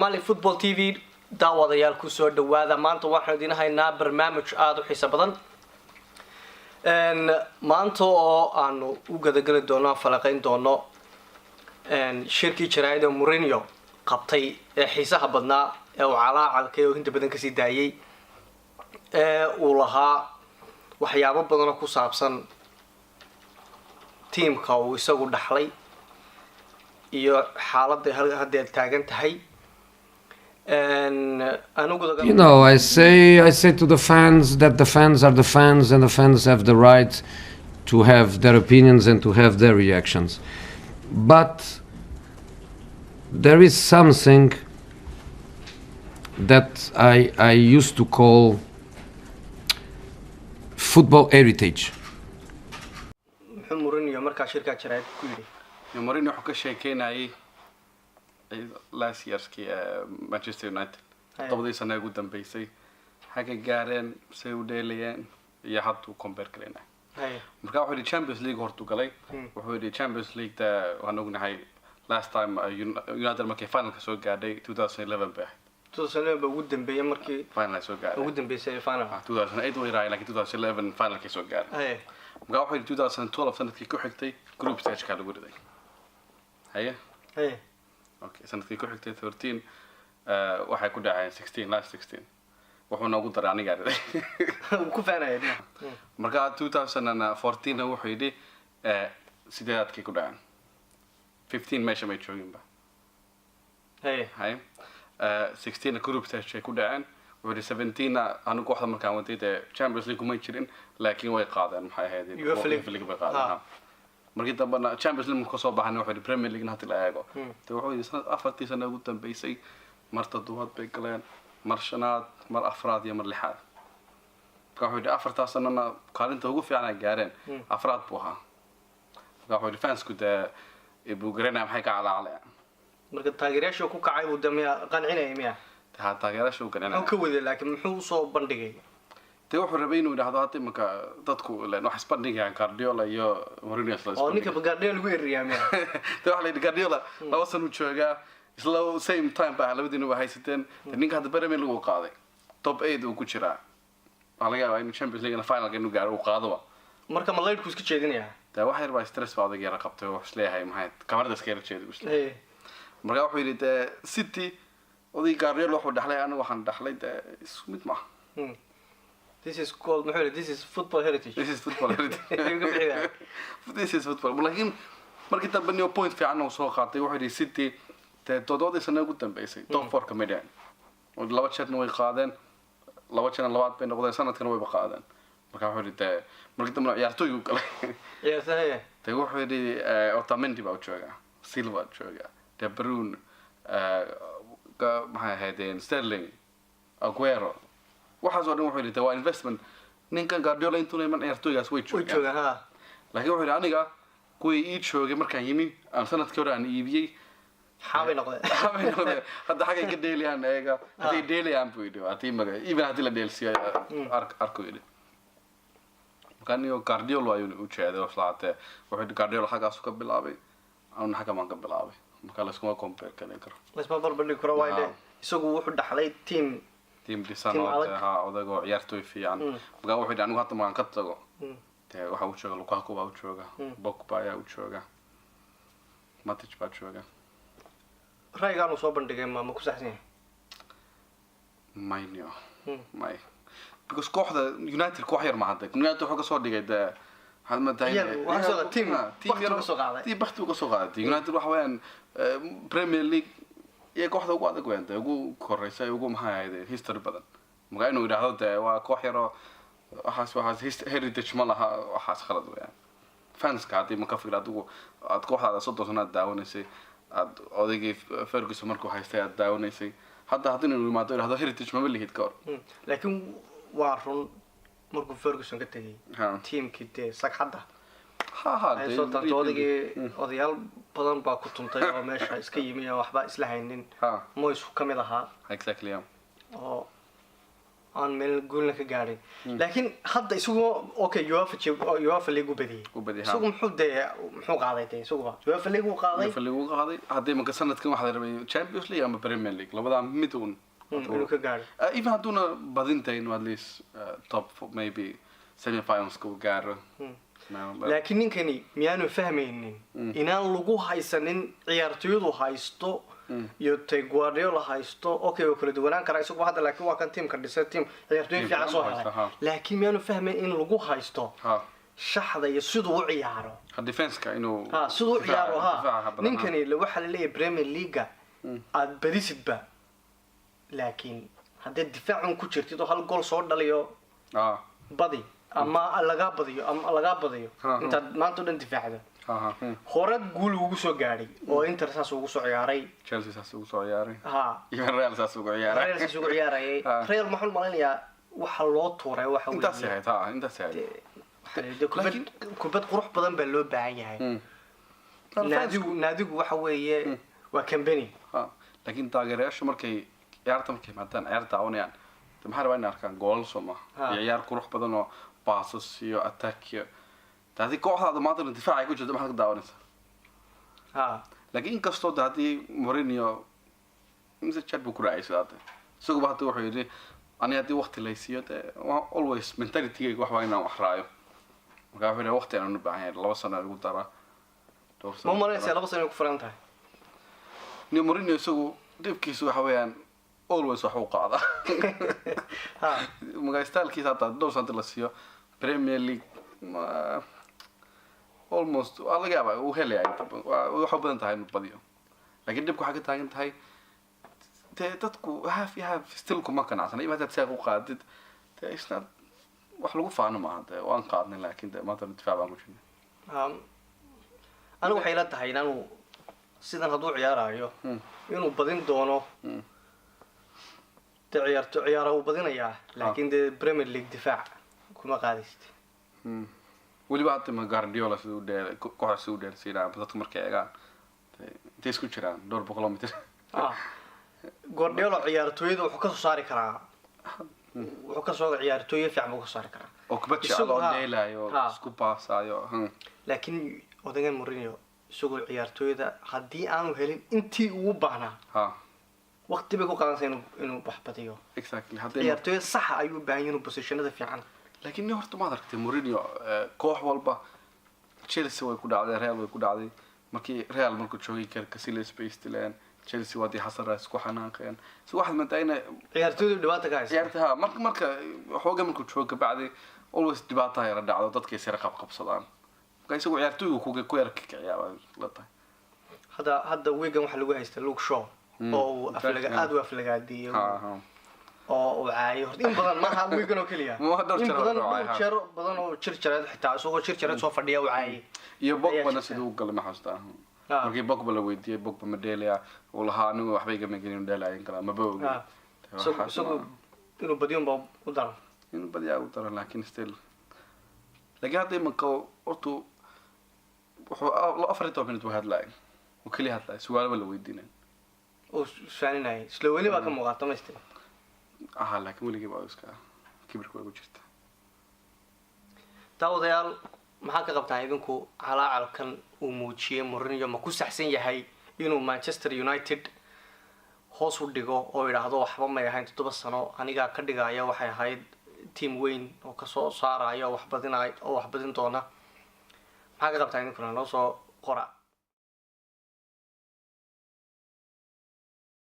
Somali Football TV daawadayaal, kusoo dhawaada. Maanta waxaanu idiin haynaa barnaamij aada u xiiso badan maanta oo aanu u gadageli doono, falaqeyn doono shirkii jaraa'id ee Mourinho qabtay ee xiisaha badnaa, ee uu calaacalkay oo inta badan kasii daayay, ee uu lahaa waxyaabo badan oo ku saabsan tiimka uu isagu dhaxlay iyo xaaladda haddeed taagan tahay. Anigu I say to the fans that the fans are the fans, and the fans have the right to have their opinions and to have their reactions. But there is something that I used to call football heritage. Muxuu Mourinho markaa shirkaa jaraa'id ku yidhi? Mourinho wuxuu ka sheekeynayay last yearskii Manchester United, 7dii sano ugu dambeysay, xagga gaareen, say u dheelayeen iyo hadduu compare garaynay. Marka wuxuu yidhi Champions League hortu galay. Wuxuu yidhi Champions League da waan ognahay, last time United markay finalka soo gaadhay 2011 bay ahayd. 2011 ba ugu dambeeyay markii final ay soo gaadhay. Ugu dambeysay final. 2008 way raayeen, laakiin 2011 finalkay soo gaadhay. Marka wuxuu yidhi 2012 sanadkii ku xigtay group stage-ka lagu riday. Haye. Okay, sanadkii ku xigtay 13 waxay ku dhaceen 16, last 16. Wuxuu noogu daray anigaa riday. Wuu ku faanaya dhinac. Marka 2014 wuxuu yidhi sideedaadkay ku dhaceen, 15 meesha may jooginba. Haye, 16 group stage ay ku dhaceen. Wuxuu yidhi 17 anigu kooxda markaan waday dee Champions League kumay jirin, laakiin way qaadeen, maxay ahayd? UEFA League. UEFA League bay qaadeen. Ha. Markii dambena Champions League markuu kasoo baxana, wuxuu yidhi Premier League hadii la eego de, wuxuu yidhi sanad 4tii sano ugu dambeysay mar toddobaad bay galeen, mar shanaad, mar afraad iyo mar lixaad. Marka wuxuu yidhi 4taa sanona kaalinta ugu fiican ay gaareen afraad buu ahaa. Marka wuxuu yidhi fansku dee buu garanaya maxay ka calaacalayaan. Marka taageerayaasha ku kacay buu de miya qancinaya miya? Ha, taageerasha uu garanaya. Muxuu ka waday laakiin? Muxuu usoo bandhigay? Dee wuxuu rabay inuu yidhaahdo hadda imanka dadku ileen wax isbandhigayaan Guardiola iyo Mourinho isla Oo ninka isbandhigay. Guardiola lagu eriyaa miya? Dee waxaa la yidhi Guardiola 2 sano uu joogaa, isla same time baa labadiina waa haysateen. Dee ninka hadda Premier League uu qaaday, top 8 uu ku jiraa, waxaa laga yaabaa inuu Champions League finalka inuu gaaro, uu qaadoba. Marka ma laydhku iska jeedinayaa? Dee wax yar baa stress baa odag yara qabtay oo wuxuu isleeyahay maxay kamarada iska yara jeedi buu isleeyahay. Marka wuxuu yidhi dee City oday Guardiola wuxuu dhaxlay, anigu waxaan dhaxlay dee isku mid maaha. This is called, muxuu yidhi, this is football heritage. This is football heritage. Ayuu ka bixinaya. This is football. Laakiin markii dambe new point fiican uu soo qaatay. Wuxuu yidhi City dee 7dii sano ugu dambeysay top four kama dhicin. Oo laba jeerna way qaadeen, laba jeerna labaad bay noqdeen, sanadkana wayba qaadeen. Marka wuxuu yidhi dee markii dambena ciyaartooy uu galay. Ciyaartooy. Dee wuxuu yidhi Otamendi baa u joogaa, Silva joogaa, De Bruyne, maxay ahaydeen, Sterling, Aguero, waxaas oo dhan. Wuxuu yidhi dee waa investment ninkan Guardiola intuuna iman ciyaartooygaas way way joogaan. Joogaan ha. Laakiin wuxuu yidhi aniga kuwii ii joogay markaan yimi aan sanadkii hore aan iibiyey xaabay noqdeen. Xaabay noqdeen. Hadda xaggay ka dheelayaan eega, hadday dheelayaan buu yidhi, haddii maga even haddii la dheelsiiyo arku yidhi. Marka anigo Guardiola ayuu u jeeday oo islaatee wuxuu yidhi Guardiola xaggaasu ka bilaabay, anuna xagga baan ka bilaabay, marka layskuma compare karin karo. Laysma barbardhigi karo waay dhe. Isagu wuxuu dhaxlay team team dhisan team oo adag. Dee ha odagoo ciyaartooy fiican. Marka wuxuu yidhi anigu hadda markaan ka tago dee waxaa u jooga Lukaku baa u jooga, Pogba ayaa u jooga, Matic baa jooga. Ra'yigaan uu soo bandhigay ma ku saxsan yahay? Maynio may, because kooxda United koox yar ma hadda. United wuxuu kasoo dhigay dee waxaad moodaa Ciyaar, waxaa kasoo qaaday team team bakti yar kasoo qaaday. Team bakti uu kasoo qaaday. United waxa weeyaan Premier League iyo kooxda ugu adag weeyaan, dee ugu koreysa, ugu maxay ahayd history badan. Marka inuu yidhaahdo dee waa koox yaroo waxaas heritage ma laha, waxaas khalad weeyaan. Fanska haddii ma ka fikir, adigu aad kooxdaada 30 sano aad daawanaysay, aad odaygii Ferguson markuu haystay aad daawanaysay, hadda haddii inuu yimaado yidhahdo heritage mama lihid ka hor. Laakiin waa run, markuu Ferguson ka tegay teamkii dee sagxadda ha ha ay dee soo taabtay odaygii, odayaal badan baa ku tuntay oo meesha iska yimi oo waxba isla haynin. Moyes ka mid ahaa. Exactly, yeah. Oo Aan meel guulna ka gaadhin, laakiin hadda isagu, okay, UEFA League u badiyey. U badiyey, ha. Isagu muxuu dee, muxuu qaaday dee? Isaguba UEFA League uu qaaday. UEFA League uu qaaday. Haddii marka sanadkan waxaa la rabay Champions League ama Premier League, labadaa mid uun inuu ka gaadho. Even hadduuna badintayn, at least top four, maybe semi-finals uu gaaro. Laakiin ninkani miyaanu fahmaynin inaan lagu haysanin ciyaartoyadu haysto iyo tay Guardiola haysto? Okay, waa kala duwanaan karaa isaguba hadda, laakiin waa kan teamka dhisay, team ciyaartoy Team fiican soo fiican helay. haysta, ha. Laakiin miyaanu fahmayn in lagu haysto ha shaxda iyo siduu u ciyaaro? Ha, defense-ka inuu Ha, siduu u ciyaaro. Difaaca Ha, badan, ha. Ninkani waxaa la leeyahay Premier League aad badisidba, laakiin haddii difaacun ku jirtid oo hal gool soo dhaliyo, badi ama lagaa badiyo ama lagaa badiyo, Ha, ha. intaad maanta o dhan difaacdo. Ha ha. Hore guul ugu soo gaadhay oo Inter saas ugu soo ciyaaray. Chelsea saas ugu soo ciyaaray. Ha. Even Real saas ugu ciyaaray. Real saas ugu ciyaarayay. Real maxaan malaynayaa waxa loo tuuray waxa weeye Intaas ahayd, ha, intaas ahayd. Dee kubad, kubad qurux badan baa loo baahan yahay. Naadigu waxa weeye waa company. Ha, laakiin taageerayaashu markay ciyaarta, markay yimaadaan ciyaar daawanayaan, de maxaa rabaa inay arkaan? Goolal, soo maaha? Ha. Iyo ciyaar qurux badan oo passes iyo attack iyo de haddii kooxdaada maanta difaac ay ku jirto, maxaad ka daawanaysaa? Ha. Laakiin inkastoo de haddii Mourinho mise chat buu ku raacay sidaa de, isaguba hadda wuxuu yidhi, ani haddii waqti laysiiyo, de waa always mentalitygayga wax waa inaan wax raayo. Marka wuxuu yidhi waqti aan u baahan yahay, 2 sano igu dara, dhowr sano Ma igu malaynaysaa dara. 2 sano inay ku furan tahay? Ni Mourinho isagu dhibkiisu waxa weeyaan always wax uu qaada. Marka stylekiisa hataa dhowr sano la siiyo Premier League, almost waa laga yaabaa uu helaya inta badan. Waxay u badan tahay inuu badiyo, laakiin dhibka waxay ka taagan tahay dee dadku half iyo half still kuma qanacsana. Ima hadaad sidaa ku qaadid, dee isna wax lagu faano maaha. Dee waan qaadnay, laakiin dee maanta difaac baan ku jirnay. Anigu waxay ila tahay inaanu sidan hadduu ciyaarayo inuu badin doono. Dee ciyaarto ciyaara wuu badinayaa, laakiin dee Premier League difaac kuma qaadaysid. Weliba hadda ma Guardiola siduu dheel kooxda siduu dheelsiinaa, dadku markay eegaan dee intay isku jiraan dhowr boqol oo mitir. Guardiola ciyaartooyada wuxuu kasoo saari karaa, wuxuu kasoo ciyaartooyo fiican buu kasoo saari karaa. Oo kubad jecel Isagu oo dheelaayo, isku baasaayo. Laakiin odagan Mourinho isagoo ciyaartooyada haddii aanu helin intii ugu baahnaa, waqti bay ku qaadanaysaa inuu wax badiyo. Exactly, hadday Ciyaartooyo saxa ayuu u baahan yahay inuu positionada fiican. Laakiin nin horta maad aragtay Mourinho, koox walba, Chelsea way ku dhacday, Real way ku dhacday. Markii Real markuu joogay Iker Casillas bay istileen, Chelsea waa dii Xasan Rice ku xanaaqeen. So waxaad moodaa inay Ciyaartooydu dhibaata ka haysta. Ciyaarta, ha, marka xooga markuu joogo kabacdi always dhibaata yara dhacdo, dadka is yara qabqabsadaan. Marka isagu ciyaartooygu ku yara kikiciyaa baa la tahay. Hadda wiigan waxaa lagu haysta Luke Shaw oo uu aflaga aada u aflagaadiyey ha ha oo uu caayay. Horta in badan maaha wiigan oo keliya. Ma dhowr in jeer badan oo caayay, dhowr ha. jeer badan oo jir jareed, xitaa isagoo jir jareed soo fadhiya uu caayay Iyo ayaa Pogbana jirta. Siduu u galay ma xasuustaa markii Pogba la weydiiyey, Pogba ma dheelaya, uu lahaa anigu waxba igama gelin inuu dheelayo in kale maba ogi. Isagu inuu badiyo unbaa u daran. In badiyaa u daran, laakiin still, laakiin hadda imanka hortu wuxuu 14 minute buu hadlaayay, uu keliya hadlaayay, su'aalaba la weydiinay. Oo isfaaninayay, isla weli baa ka muuqata mayste. Aha, laakiin weligii baa iska kibirka way ku jirta. Daawadayaal, maxaa ka qabtaan idinku calaacalkan uu muujiyey Mourinho? Ma ku saxsan yahay inuu Manchester United hoos u dhigo oo idhaahdo waxba may ahayn 7 sano, anigaa ka dhigaya waxay ahayd team weyn oo kasoo saaraya oo wax badinay oo wax badin doona? Maxaa ka qabtaan idinkuna? Noo soo qora.